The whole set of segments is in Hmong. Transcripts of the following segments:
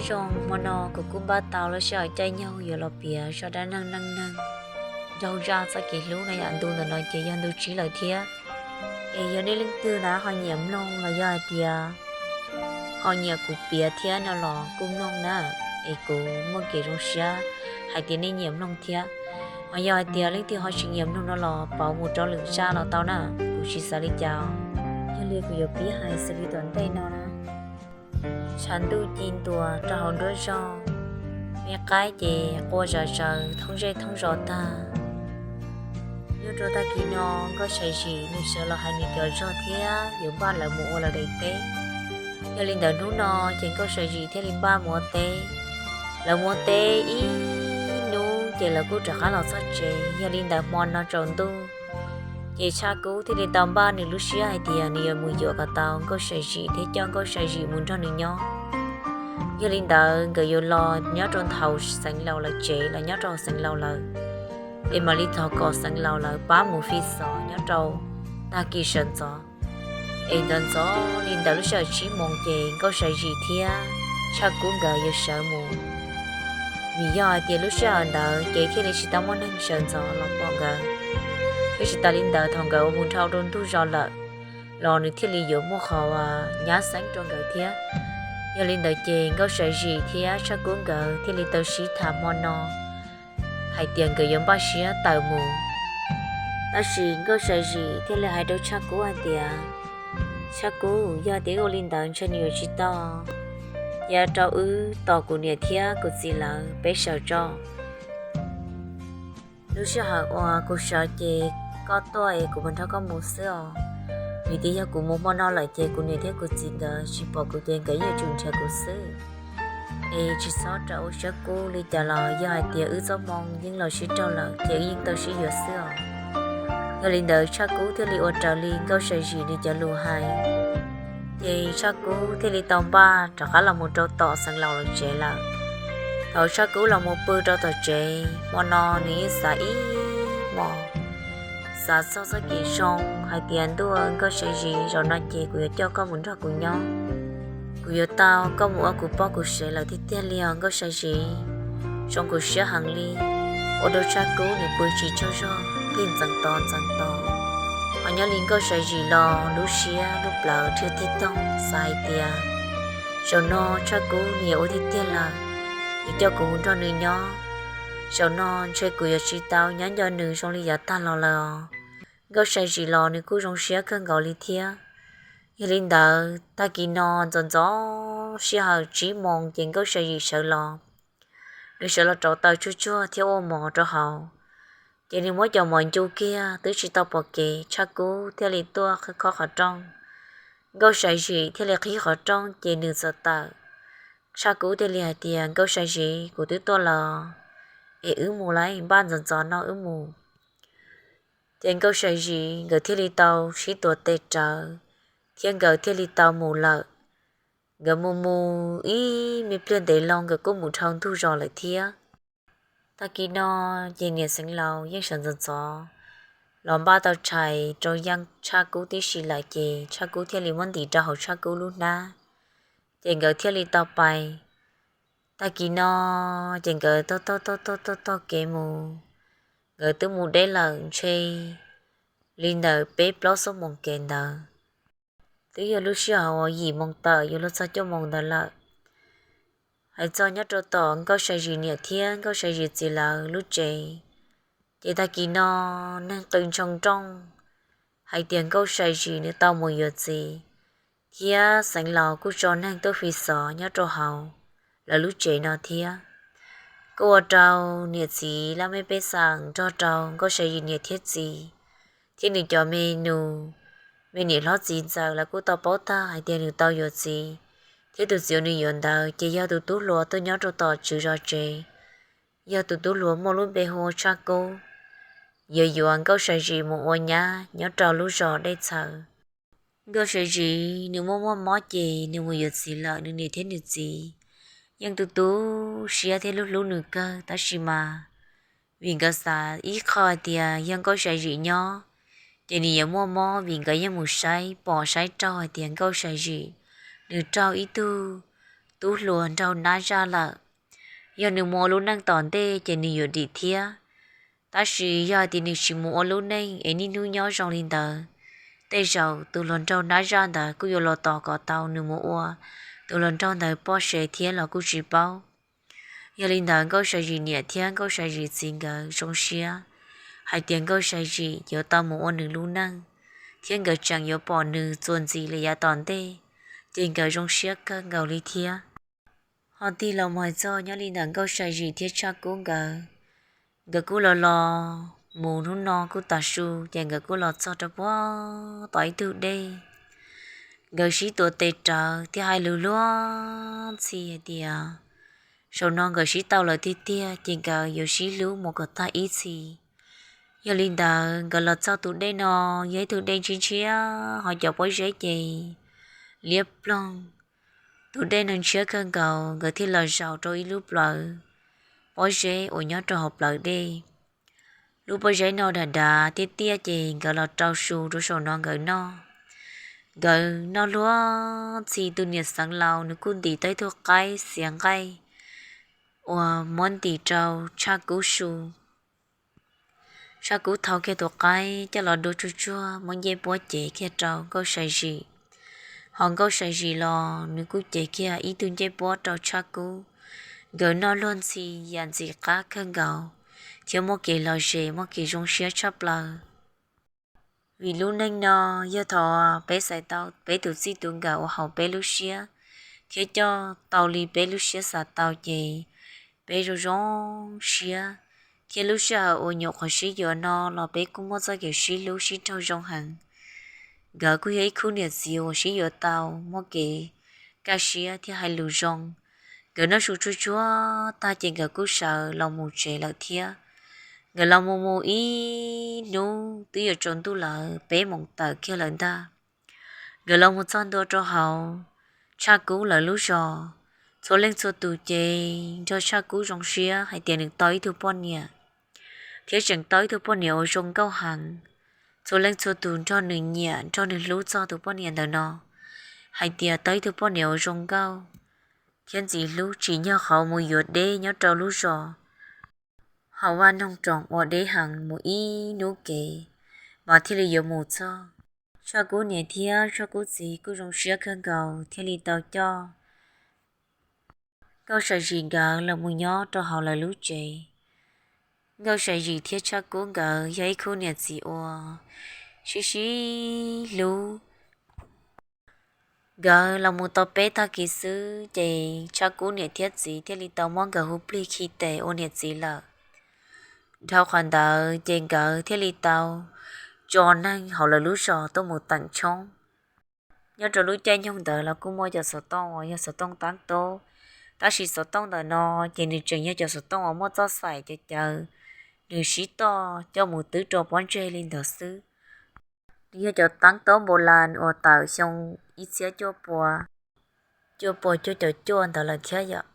Zoo hmo no kuv kuj npaj tau lub sij hawm caij nyoog yuav los piav zaj dab neeg neej neeg nraug zaj txoj kev hlub no yom. Ntu ntawm no ces yog ntu tsib lawm thiab. Es yog nej leej twg na ho nyiam mloog los yog hais tias ho nyiam kuv piav thiab no los kuj mloog na, es kuv muaj kev zoo siab hais tias nej nyiam mloog thiab. Ho yog hais tias leej twg ho tsis nyiam mloog no los pauv mus rau lwm zaj los tau na, kuv tsis xav li cas. Yog li kuv yuav pib hais xws li tom ntej no na. Tshav ntuj ci ntua rau hauv nruab zog, me qaib ces qua zom zaws thoob zej thoob zos tag. Nyob rau tag kis no, Nkauj Sai Zim nws sawv los hais nws cov zog thiab yuav npaj lawv mus ua lawv daim teb. Yog li ntawd hnub no ces Nkauj Sai Zim thiaj li npaj mus ua teb. Lawv mus ua teb ib hnub ces lawv kuj rov qab los txog tsev. Yog li ntawd hmo no tsaus ntuj ces Tshaj Kub thiaj li tau npaj nws lub siab hais tias nws yuav mus yuam kom tau Nkauj Sai Zim thiab coj Nkauj Sai Zim mus nrog nws nyob. Yog li ntawd nkawd yuav los nyob rau hauv Xeev Laus lawv tsev los nyob rau Xeev Laus lawv, es mam li thov kom Xeev Laus lawv pab mus fi xov nyob rau tag kis sawv ntxov. Es ntxov ntxov li ntawm lub sij hawm tsib moos ces Nkauj Sai Zim thiab Tshaj Kub nkawd yuav sawv mus. Vim yog hais tias lub sij hawm ntawd ces thiaj li tsis tau muaj neeg sawv ntxov los pom nkawd, thiab tsis tas li ntawd thaum nkawd ua mus dhau rau ntug zos lawm los nws thiaj li yuav muaj qhov nyab xeeb rau nkawd thiab. Yog li ntawd ces Nkauj Sai Zim thiab Tshaj Kub nkawd thiaj li tau sib tham hmo no hais tias nkawd yuav npaj siab tawm mus. Tab sis Nkauj Sai Zim thiaj li hais rau Tshaj Kub hais tias, Tshaj Kub, yog tias ua li ntawd ntshe nws yuav tsis tau, cia rau wb tos kuv niam thiab kuv txiv lawv peb sawv tso. Lub sij hawm uas kuv sawv ces koj tuaj es kuv mam nrog koj mus xwb os. Vim tias yog kuv mus hmo no lawm ces kuv niam thiab kuv txiv nkawd tsis pom kuv ces nkawd yeej tsum nrhiav kuv xwb. Es tsis txhob rau ua siab kub li cas los yog hais tias wb txoj hmoo yeej los sib raug lawm ces wb yeej tau sib yuav xwb os. Yog li ntawd Tshaj Kub thiaj li ua raws li Nkauj Sai Zim nws cov lus hais. Ces Tshaj Kub thiaj li tau npaj rov qab los mus rau tom Xeev Laus lawv tsev lawm. Thaum Tshaj Kub los mus pw rau tom tsev hmo no nws yeej xav ib hmos, xav txog txoj kev zoo hais tias, Ntuj, Nkauj Sai Zim, zaum no ces kuv yuav coj koj mus nrog kuv nyob. Kuv yuav tau koj mus ua kuv poj kuv sev lawm tiag tiag li os Nkauj Sai Zim. Zoo kuv siab heev li. Ua rau Tshaj Kub nws pw tsis tsaug zog, tig ntxeev tos ntxeev tos. Ho nyob li Nkauj Sai Zim los lub siab lub plawv rhiaj tig toog xav hais tias, Zaum no Tshaj Kub nws yuav ua tiag tiag lawm, yuav coj kuv mus nrog nws nyob. Zaum no ntshe kuv yuav tsis tau nyob nco nws zoo li yav tag los lawm os. Nkauj Sai Zim los nws kuj zoo siab kawg nkaus li thiab. Yog li ntawd tag kis no ntxov ntxov sij hawm tsib moos ces Nkauj Sai Zim sawv los. Nws sawv los rauv taws tsuag tsuag thiab ua mov rau hauv. Ces nws muab cov mov ncu kiag twb tsis tau pom kev, Tshaj Kub thiaj li tuaj khob qhov rooj. Nkauj Sai Zim thiaj li qhib qhov rooj ces nws txawm tawm. Tshaj Kub thiaj li hais tias, Nkauj Sai Zim, kuv twb tuaj los, es wb mus lauj, npaj ntxov ntxov no wb mus. Ces Nkauj Sai Zim nkawd thiaj li tau sib tuav tes rawv, thiab nkawd thiaj li tau mus lawm. Nkawd mus mus ib me pliag ntev loo nkawd kuj mus dhau ntug zos lawm thiab. Tag kis no ces niam Xeev Laus yeej sawv ntxov ntxov los npaj tau tshais rau yeej Tshaj Kub tib si lawm ces Tshaj Kub thiaj li muab ntim rau hauv Tshaj Kub lub hnab, ces nkawd thiaj li tau pais. Tag kis no ces nkawd taug taug taug taug taug kev mus, nkawd twb mus deb lawm ntshe li ntawm peb plaub xuab moos kev ntawd. Twb yog lub sij hawm uas yim moos tawm yuav luag txog cuaj moos ntawd lawm. Hais txog nyob rau tom Nkauj Sai Zim niam thiab Nkauj Sai Zim txiv lawv lub tsev, ces tag kis no neeg qw ntshoo nrooj hais tias Nkauj Sai Zim nws tau mus yuav txiv, thiab Xeev Laus kuj tso neeg tuaj fi xov nyob rau hauv lawv lub tsev no thiab. Kuj ua rau niam txiv laj mej pej xeem nrog rau Nkauj Sai Zim niam thiab txiv, thiab nws cov me nus, me niam hlob txiv ntxawm lawv kuj tau paub tag hais tias nws tau yuav txiv, thiab tus txiv uas nws yuav ntawd ces yog tus tub hluas tuaj nyob rau tom tswv zos tsev, yog tus tub hluas muaj lub npe hu ua Tshaj Kub, yuav yuav Nkauj Sai Zim mus ua nyab nyob rau lub zos Dej Txhawv. Nkauj Sai Zim nws muaj muaj mob ces nws mus yuav txiv lawm, nws niam thiab nws txiv yeej tu tu siab thiab hlub hlub nws kawg, tab sis mas vim nkawd xav ib qho hais tias yog Nkauj Sai Zim nyob ces nws yuav muaj mob, vim nkawd yeej mus saib pom saib raug hais tias Nkauj Sai Zim nws raug ib tug tub hluas nraug nab zaj lawm. Yog nws mus ua lub neej tom ntej ces nws yuav dim thiab. Tab sis yog hais tias nws tsis mus ua lub neej es niaj hnub nyob zoo li ntawd, tej zaum tus hluas nraug nab zaj ntawd kuj yuav los tos kom tau nws mus ua tus hluas nraug ntawd poj sev thiab los kuj tsis paub. Yog li ntawd Nkauj Sai Zim niam thiab Nkauj Sai Zim txiv nkawd zoo siab hais tias Nkauj Sai Zim yuav tau mus ua nws lub neej, thiab nkawd tseem yuav pom nws txuas ntxiv li yav tom ntej, ces nkawd zoo siab kawg nkaus li thiab. Ho tig los mus hais txog nyob li ntawm Nkauj Sai Zim thiab Tshaj Kub nkawd, nkawd kuj los los mus hnub no kuj tav su ces nkawd kuj los txog rau puag tom ib tug dej. Nkawd sib tuav tes rawv thiab hais lus luag ntxhi hais tias, saum no nkawd sib tau lawm tiag tiag ces nkawd yuav sib hlub mus kom tag ib txhis. Yog li ntawd nkawd los txog tus dej no, yog ib tug dej ntshiab ntshiab ho cov pob zeb ces liab ploog. Tus dej no ntshiab kawg nkaus, nkawd thiaj los zaum rau ib lub plawv pob zeb uas nyob rau hauv plawv dej. Lub pob zeb no dav dav tiaj tiaj ces nkawd los rau su rau saum no nkawd noj. Nkawd noj luag ntxhi, tus niam xeev laus nws kuj ntim tau ib tug qaib xiav nqaij uas muab ntim rau Tshaj Kub su. Tshaj Kub thau kiag tus qaib coj los dua tsuag tsuag muab ncej puab cev kiag rau Nkauj Sai Zim. Ho Nkauj Sai Zim los nws kuj cev kiag ib tug ncej puab rau Tshaj Kub. Nkawd noj luag ntxhi yam ntxim qab kawg nkaus, thiab muaj kev lom zem muaj kev zoo siab tshaj plaws. Vim lub neej no yog thaum peb xaiv tau peb tus txij tus nkawm uas haum peb lub siab, thiab coj tau li peb lub siab xav tau ces peb zoo zoo siab, thiab lub sij hawm uas nyuam qhuav sib yuav no los peb kuj muaj txoj kev sib hlub sib raug zoo heev. Nkawd kuj yog ib khub niam txiv uas sib yuav tau muaj kev kaj siab thiab hais lus zoo. Nkawd noj su tsuag tsuag tag ces nkawd kuj sawv los mus tsev lawm thiab. Nkawd los mus mus ib hnub twb yuav tsaus ntuj lawm, peb moos tawm kiag lawm ntag. Nkawd los mus txog ntua rau hauv Tshaj Kub lawv lub zos, txhua leej txhua tus ces nrog Tshaj Kub zoo siab hais tias nws tau ib tug poj niam, thiab tseem tau ib tug poj niam uas zoo nkauj heev. Txhua leej txhua tus nrog nws nyiam nrog nws hlub txog tus poj niam ntawm no, hais tias tau ib tug poj niam uas zoo nkauj, thiab ntxim hlub tsim nyog qhov mus yuav deb nyob rau lub zos hauv vaj noog roos uas deb heev mus ib hnub kev mas thiaj li yuav mus txog. Tshaj Kub niam thiab Tshaj Kub txiv kuj zoo siab kawg nkaus thiaj li tau coj Nkauj Sai Zim nkawd los mus nyob rau hauv lawv lub tsev. Nkauj Sai Zim thiab Tshaj Kub nkawd yog ib khub niam txiv uas sib sib hlub. Nkawd los mus tau peb tag kis xwb ces Tshaj Kub niam thiab txiv thiaj li tau muab nkawd hu plig khi tes ua niam txiv lawm. Dhau qhov ntawd ces nkawd thiaj li tau tso neeg hauv lawv lub zos tuaj mus teem tshoob. Nyob rau lub caij nyoog ntawd los kuj muaj cov xov tooj uas yog xov tooj tab tob, tab sis xov tooj ntawm no ces nws tseem yog cov xov tooj uas muaj txoj xaim cawv cawv, nws sib toj coj mus twb rau pob ntseg li ntawd xwb. Nws yog cov tab tob npau las uas tawm xyoo ib txhiab cuaj pua, cuaj pua cuaj caum cuaj ntawd lawm thiab yom.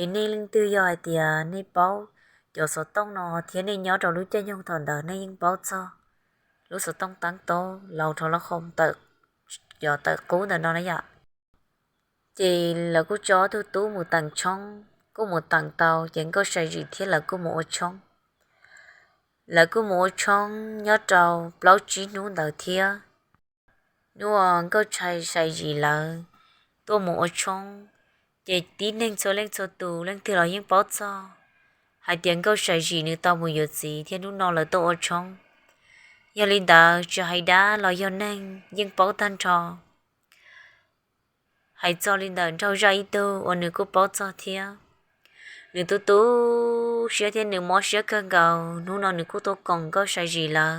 Es nej leej twg yog hais tias nej paub cov xov tooj no thiab nej nyob rau lub caij nyoog thaum ntawd nej yeej paub txog lub xov tooj tab tob laus dhau los hau tawm, cov tawm qub ntawm no na yom. Ces lawv kuj tso ob tug tub mus teem tshoob, kuj mus teem tau ces Nkauj Sai Zim thiab lawv kuj mus ua tshoob. Lawv kuj mus ua tshoob nyob rau plaub tsib hnub ntawd thiab. Hnub uas Nkauj Sai Zim lawv tuaj mus ua tshoob, ces tib neeg txhua leej txhua tus leej twg los yeej paub txog hais tias Nkauj Sai Zim nws tau mus yuav txiv thiab hnub no lawv tuaj ua tshoob. Yog li ntawd tsis hais dab los yog neeg yeej paub tag nrho. Hais txog li ntawm nraug zaj ib tug uas nws kuj paub txog thiab. Nws tu tu siab thiab nws mob siab kawg nkaus, hnub no nws kuj tuaj koom Nkauj Sai Zim lawv.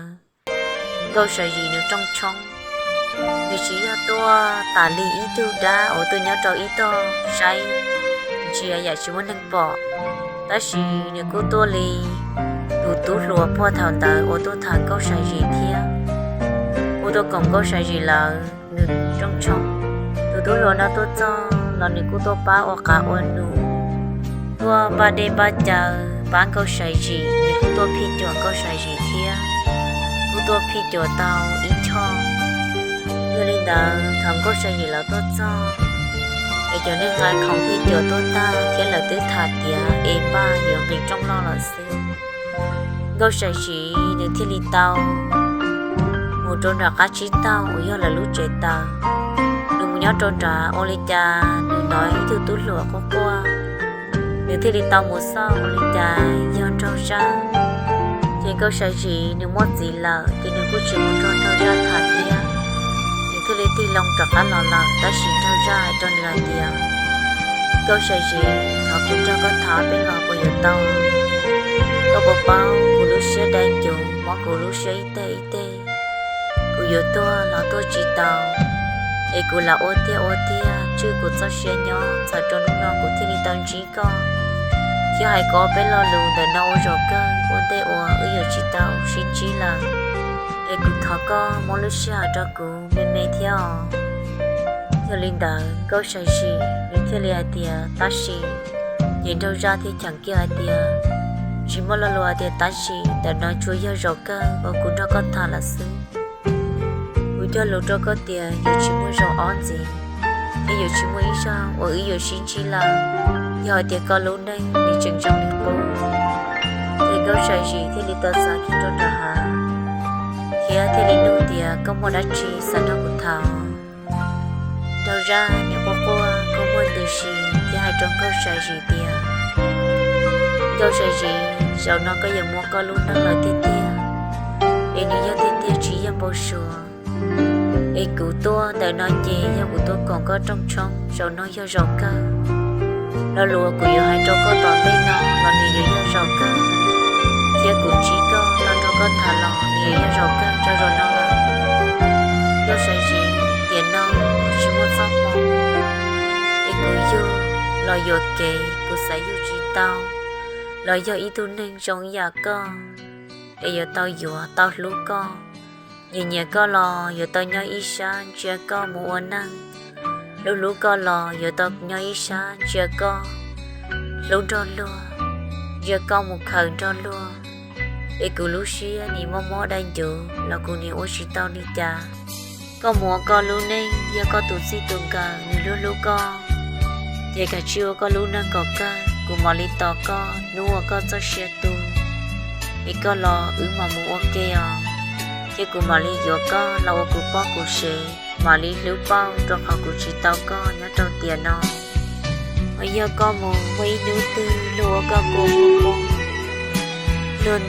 Nkauj Sai Zim nws rooj tshoob, nws tsis yog tuaj tas li ib tug dab uas tuaj nyob rau ib tog saib ntsia yam tsis muaj neeg pom, tab sis nws kuj tuaj li tus tub hluas puag thaum ntawd uas tuaj tham Nkauj Sai Zim thiab. Kuj tuaj koom Nkauj Sai Zim lawv nws rooj tshoob. Tus tub hluas no tuaj txog los nws kuj tuaj pab ua qav ua num, tuaj npaj dej npaj cawv pab Nkauj Sai Zim, nws kuj tuaj phij cuam Nkauj Sai Zim thiab, kuj tuaj phij cuam tau ib choj. Yog li ntawd thaum Nkauj Sai Zim lawv tuaj txog, cov neeg nqa khoom thiab cov tuaj tag thiab lawv twb tham tias es npaj yuav nqis rooj loj lawm xwb. Nkauj Sam Sim nws thiaj li tau mus rau nram qab tsib taug uas yog lawv lub tsev taws. Nws mus nyob rau nrad ua li cas nws hnov ib tug tub hluas quaj quaj, nws thiaj li tau mus xauj ua li cas yog Nraug Zaj. Ces Nkauj Sam Sim nws muaj txiv lawm ces nws kuj tsis mus nrog Nraug Zaj tham thiab, nws thiaj li tig loo rov qab los lawm. Tab sis Nraug Zaj hais rau nws hais tias, Nkauj Sam Sim, thov kuv nrog koj tham peb los puas yuav tau? Koj puas paub kuv lub siab dai ncuv mob kuv lub siab ib teg ib teg. Kuv yuav tuag los tuag tsis tau, es kuv lam ua tiag ua tiag tswj kuv txoj sia nyob txog rau hnub no kuv thiaj li tau ntsib koj, thiab hais koj peb lo lus ntawm no ua zaum kawg ua ntej uas wb yuav tsis tau sib ntsib lawm. Es kuv thov koj muab lub sij hawm rau kuv me me thiab os. Yog li ntawd Nkauj Sam Sim nws thiaj li hais tias, Tab sis. Ces Nraug Zaj thiaj cheem kiag hais tias, Tsis muaj lo lus hais tias tab sis, ntawm no tsuas yog zaum kawg uas kuv nrog koj tham lawm xwb. Kuv cog lus rau koj tias yuav tsis muaj zaum ob ntxiv, thiab yuav tsis muaj ib zaug uas wb yuav sib ntsib lawm, yog hais tias koj lub neej nws tseem zoo li qub. Ces Nkauj Sam Sim thiaj li tau xav kiag rau nram hav, thiab thiaj li nug tias, Koj muaj dab tsi xav nrog kuv tham? Nraug Zaj nws quaj quaj kua muag ntws si thiab hais rau Nkauj Sam Sim tias, Nkauj Sam Sim, zaum no koj yuav muaj koj lub neej lawm tiag tiag, es nws yog tiag tiag tsis yog npau suav. Es kuv tuaj ntawm no ces yog kuv tuaj koom koj rooj tshoob, zaum no yog zaum kawg. Lo lus uas kuv yuav hais rau koj tom ntej no los nws yuav yog zaum kawg, thiab kuv ntsib koj tau nrog koj tham los nws yuav yog zaum kawg rau zaum no lawm. Nkauj Sam Sim, tiam no kuv tsis muaj txoj hmoo, es kuv yug los yuam kev kuv xav yug tsis tau, los yog ib tug neeg zoo ib yam koj, es yuav tau yuav tau hlub koj. Nyiam nyiam koj los yuav tau nyob ib sab ntsia koj mus ua neej, hlub hlub koj los yuav tau nyob ib sab ntsia koj hlub nrog luag, ntsia koj mus khaws nrog luag. Es kuv lub siab nim mob mob dai ncuv los kuv nim ua tsis tau li cas. Koj mus ua koj lub neej, yog koj tus txij tus nkawm nws hlub hlub koj, ces kav tsij ua koj lub neej kom kawg, kuv mam li tos koj hnub uas koj txoj sia tu, es koj los wb mam mus ua ke os. Ces kuv mam li yuav koj los ua kuv poj kuv sev, mam li hlub pauj rau qhov kuv tsis tau koj nyob rau tiam no. Ho yog koj mus muaj ib hnub twg luag ua koj kua muag, luag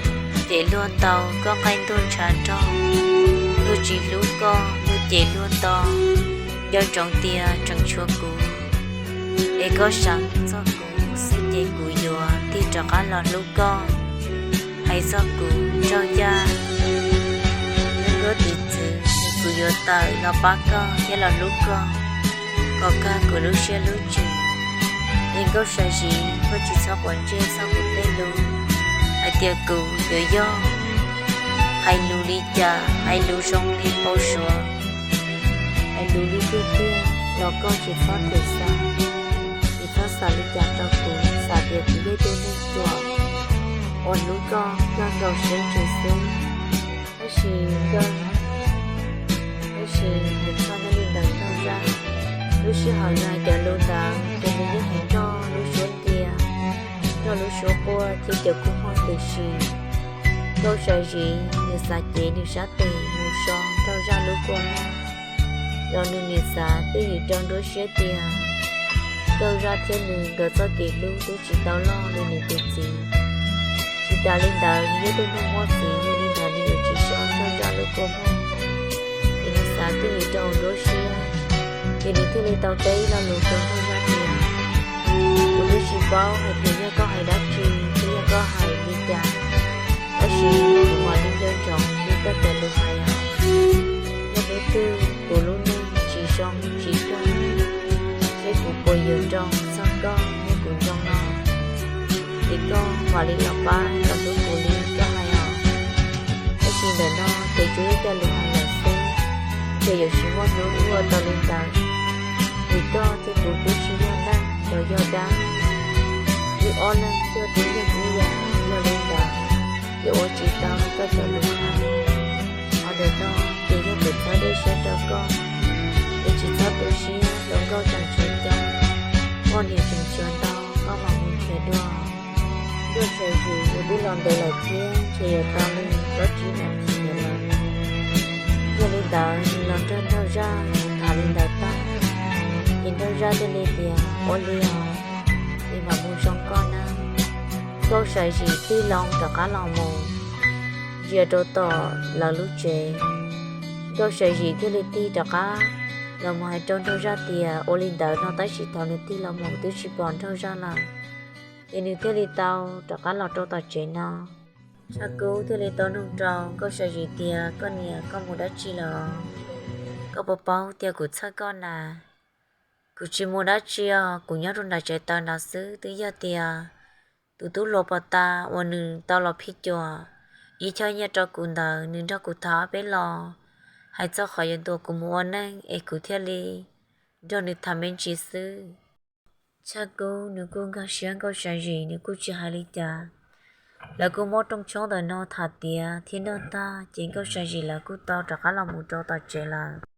cem luag ntaus koj nqaij ntuag ntshav nrog, luag tsis hlub koj luag cem luag nto, nco ntsoov tias tseem tshuav kuv, es koj seev txog kuv xwb ces kuv yuav tig rov qab los hlub koj. Hais txog kuv Nraug Zaj, nruab tiv txwv kuv yuav tawm los pab koj thiab los hlub koj kom kawg kuv lub siab lub ntsws. Es Nkauj Sam Sim, koj tsis txhob quav ntsej txog kuv tej lus hais tias kuv yuav yog hais lus li cas, hais lus zoo li npau suav, hais lus li tiag tiag los koj tsis txhob them xav, tsis txhob xav li cas rau kuv, xav tias kuv yog ib tug neeg ruam uas hlub koj kawg nkaus siab ntsws xwb. Tab sis Nkauj, tab sis hais txog nej li ntawd Nraug Zaj, lub sij hawm nws hais cov lus ntawd ces nws yeej hais nrog lub suab ncia, nrog lub suab quaj thiab cov kua muag ntws si. Nkauj Sam Sim nws xav cev nws sab tes mus so Nraug Zaj lub kua muag, los nws nim xav twj ywm rau nruab siab tias Nraug Zaj thiab nws nkawd txoj kev hlub twb tsis tau loj li nws tus txiv. Tsis tas li ntawd nws yog ib tug neeg muaj txiv, yog li ntawd nws yuav tsis so Nraug Zaj lub kua muag, ces nws xav twj ywm rau nruab siab, ces nws thiaj li tau teb ib lo lus rau Nraug Zaj tias, kuv twb tsis paub hais tias yog koj hais dab tsi thiab yog koj hais li cas, tab sis kuv mam li nco ntsoov li koj cov lus hais os. Yog hnub twg kuv lub neej tsis zoo tsis kawg, seb kuv puas yuav nroo txog koj muab kuv nroo no, ces koj mam li los pab los hlub kuv li koj hais os. Tab sis ntawm no ces tsuas yog coj lus hais lawm xwb, ces yuav tsis muaj hnub ua tau li ntawd. Vim koj thiab kuv twb tsis yog neeg los yog dab, wb ob leeg yog tib neeg ib yam, yog li ntawd yuav ua tsis tau koj cov lus hais. Qhov ntawm no ces yog kuv txhawb dej siab rau koj, es tsis txhob tu siab rau Nkauj tseem tshuav cov Nkauj Sam Zim nws twb los ntev lawm thiab, ntshe yuav tau li plaub tsib nas this lawm. Yog li ntawd nws los nrog Nraug Zaj tham li ntawd tag, ces Nraug Zaj thiaj li tias, Ua li os, es mam mus zoo koj nawb. Nkauj Sam Zim tig loo rov qab los mus ntsia rau tom lawv lub tsev. Nkauj Sam Zim thiaj li tig rov qab los mus hais rau Nraug Zaj tias, Ua li ntawd no tab sis thaum nws tig los mus twb tsis pom Nraug Zaj lawm, ces nws thiaj li tau rov qab los rau tom tsev no. Tshaj Kub thiaj li tau nug rau Nkauj Sam Zim tias, Koj niam, koj mus dab tsi lawm? Koj puas paub tias kuv txhawj koj na? Kuv tsis mus dab tsi os, kuv nyob rau nram tsev taws nrad xwb. Twb yog tias tus tub hluas pos tas uas nws tau los phij cuam ib choj nyiaj rau kuv ntawd, nws nrog kuv tham ob peb los, hais txog qhov yuav ntuas kuv mus ua neej es kuv thiaj li nrog nws tham me ntsis xwb. Tshaj Kub nws kuj nkag siab Nkauj Sam Zim, nws kuj tsis hais li cas. Lawv kuj muab rooj tshoob ntawm no tham tiav thiab noj tag, ces Nkauj Sam Zim lawv kuj tau rov qab los mus rau tom tsev lawm.